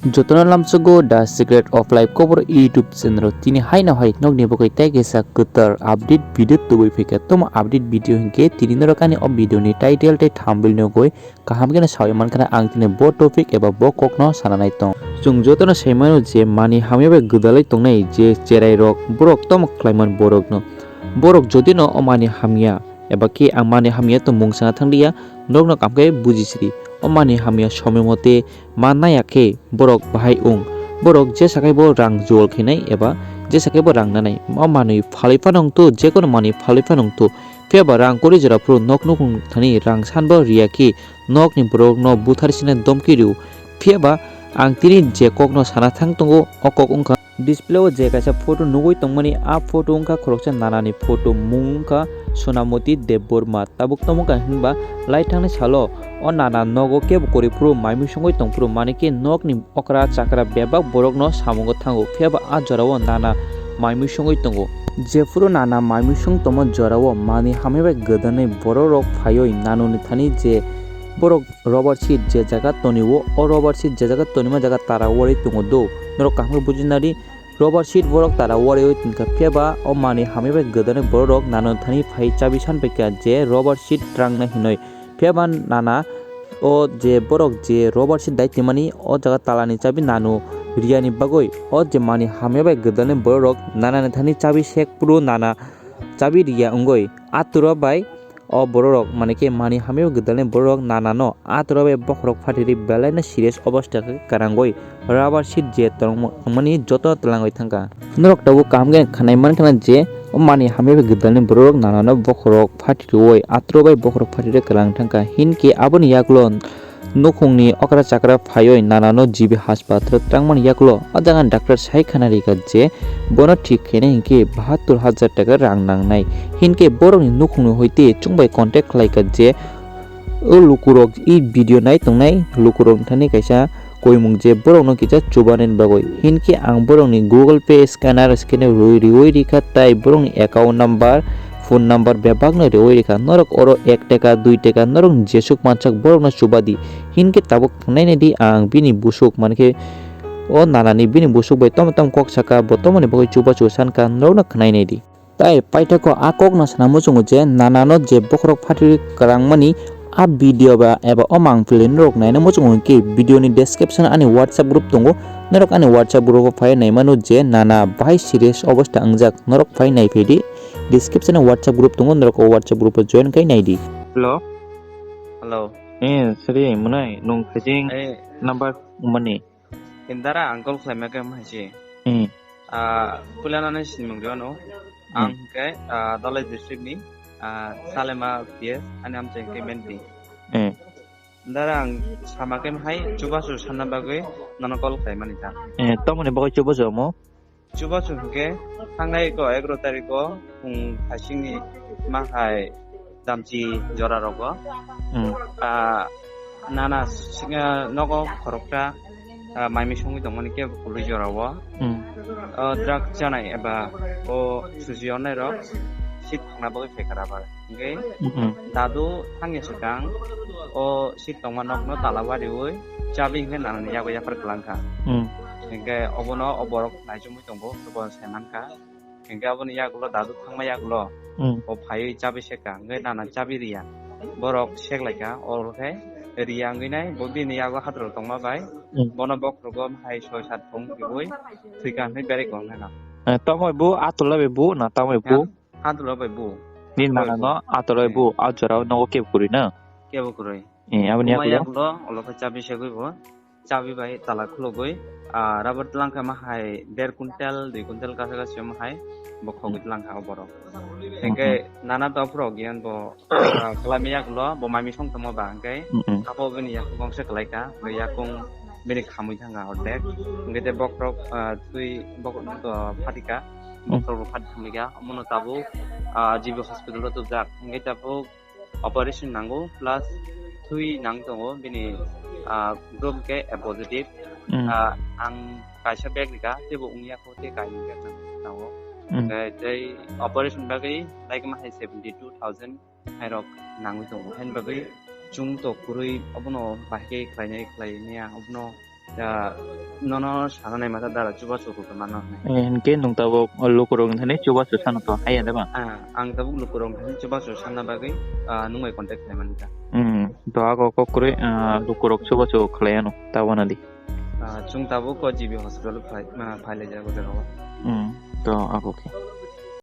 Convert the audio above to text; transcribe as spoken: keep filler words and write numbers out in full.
Jotono lamsogo The Secret of Life Kobor YouTube channel o tini haino hai nokni bagwi tei kaisa kwtal update video tubui phaikha. Tomo update video hinkhe tini norok ani o video ni title tei thumbnail nugwi kaham kheno sawi mankha ang tini bo topic eba bo kokno sana nai tong. Chwng jotono sai mano je manwi hamya bai gwdalwi tongnai je cherai rok borok tomo khlaiman borokno. Borok jodino o manwi hamya eba khe ang manwi hamya tongmung sana thanglia norokno kaham khe bujisidi. O manwi hamya somoi mote ma naya khe borok bahai wng. Borok jesa khe bo rang jol khenai eba jesa khe bo rang nanai. O manwi phalwi phano wngthu, jekono manwi phalwi phano wngthu. Phiya ba rang kwrwi jora phuru nok nukhung thani rang sanbo riya khe nokni borokno buthar sina domki rw. Phiya ba ang tini je kokno sana thang tongo, o kok wngkha. Display o je kaisa photo nugwi tongmani, a photo wngkha khoroksa nanani photo, mung wngkha Sonamoti Debbarma. Tabuk tamo wngkha hinba lai thangni salo o nana nogo kebo kwrwi phuru mai mui songwi tong phuru, manwi khe nokni okra chakra bebak borokno samungo thango, phiya ba a jorao nana mai mui songwi tongo. Jephuru nana mai mui song tongma jorao manwi hamya bai gwdalwi bororok phaiwi nanoni thani je borok rubber sheet je jaga tonio, o rubber sheet je jaga tonima jaga tara warwi tongo do. Norok kaham khe buji nadi, rubber sheet borok tara warwi tongkha, phiya ba o manwi hamya bai gwdalwi bororok nano thani phai chabi san paikha je rubber sheet rangna hinwi. Phiya ba nana o je borok je rubber sheet dai twimani o jaga talani chabi nano riyani bagwi o je manwi hamya bai gwdalwi bororok nanani thani chabi sek phuru nana chabi riya wngwi aturo bai o bororok, mane khe manwi hamya bai gwdalni bororok nanano aturo bai bokhorok phatiri belaino serious obostha khe kwrangwi rubber sheet je tongmani joto twlangwi thangkha. Norok tabuk kaham khe khwnai mankha je o manwi hamya bai gwdalni bororok nanano bokhorok phatiriwi aturo bai bokhorok phatiri kwrang thangkha, hinkhe aboni yagulo nukhungni okra chakra phaiwi nanano G B haspatal twrangmani yagulo. O jaga doctor sai khana rikha je bono thik khaina hinkhe bahattur hajar taka rang nangnai. Hinkhe borokni nukhungni hoite chwngbai contact khlaikha je o lukurok i video nai tongnai lukurok thani kaisa koimung je borokno kisa chubanani bagwi. Hinkhe ang borokni Google Pay scanner scanner rwi riwi rikha, tai borokni account number, phone number bebakno riwi rikha. Norok oro ek taka, dui taka norok jesuk mansak borokno chubadi. Hinkhe tabuk thangnainai di ang bini busuk, mankhe o nanani bini busuk bai tamo tamo kok saka, bo tomoni bagwi chubachu sankha, norokno khwnainai di. Tai paithakgo a kokno sana muchungo je nanano je bokhorok phatiri kwrangmani a video ba eba o mangpili norok naina muchungo hinkhe video ni description ani WhatsApp group tongo, norok ani WhatsApp group o phai naimano je nana bahai serious obostha wngjak, norok phai naiphaidi. Description o WhatsApp group tongo, norok o WhatsApp group o join khai naidi. Hello. Hello. Eh, siri, mwnai, nung khaijing Eh. Number mani. Indara ang call khlaima khe mahaisi. Hmm. Ah, puilano nai sinimung riono. Hmm. Ang hwnkhe, ah, Dhalai district ni, ah, Salema P S, ani amchai hwnkhe Menti. Hmm. Indara ang sama khe hai chubachu sanna bagwi nono call khlaimani ta. Eh, tomoni bagwi chubachu omo? Chubachu hwnkhe thangnai ko egaro tariko phung phaisingni ma hai damchi jora rogo. Hmm. Ah, nana singa nogo khoroksa, ah, maimi songwi tongmani kebo kwrwi jorao. Hmm. O drug chanai eba o suji ornai rok sit thangna bagwi phaikha rabar. Hingke Hmm. dadu thangya swkang o sit tongma nokno tala wariwi chabi hingke nanani yago yaphar kwlangkha. Hmm. Hingke obono o borok naichomwi tongo, obo se mankha. Hingke aboni yagulo dadu thangma yagulo Hmm. o phaiwi chabi sekha, hingke nana chabi riya. Borok seklaikha, oro khe riya wngwi nai, bo bini yago hadro tongma bai, Hmm. bono bokhorogo hai soi sat thong kiui thwikha hwnwi berek tongnai na. Eh, tamo bo atula bai bo na tamo bo? Hadwlo bai bo. Ni nana no atoloi bo, a jora o nogo kebo kwrwi na? Kebo kwrwi. Eh, aboni yakulo? Yakulo, olo khe chabi segwi bo. Chabi bai tala khulugwi, ah, rubber tlang khe ma hai der kuntal, dui kuntal kasa kasi ma hai bo khogwi tlang kha o borok. Hingke nana to phuro giyan bo, ah, kwlai mi yakulo, bo mami song tongma ba hingke, hapo bini yakung kongse kwlai kha, bo yakung bini khamwi thangkha ordek. Hingke te bokrok, ah, twi bokrok to phatika. Bokhorok rok phat thanglikha, omono tabuk, ah, G B hospital o tubjak. Hingke tabuk operation nango, plus twi nang tongo, bini, ah, group khe A positive. Ah, ang kaisa bag rikha, teibo wngya kho, tei kainwi bag nang tongo. Hingke tei operation bagwi like ma hai seventy two thousand. Hairok nangwi tongo. Haini bagwi chwng to kwrwi obono bahai khe khlainai khlaimaya, obono Ah, nono sana nai masa dara chubachu kok mano. Eh, hinkhe nwng tabuk lukurok thani chubachu sano to haya de ba? Ah, ang tabuk lukurok thani chubachu sanna bagwi, ah, nwng bai contact khlai mani ta. Hmm, to ago kok kwrwi, ah, lukurok chubachu khlai ano ta wana di. Ah, chwng tabuk ko G B hospital phai, ah, phai lai jago jaga o. Hmm, to ago khe.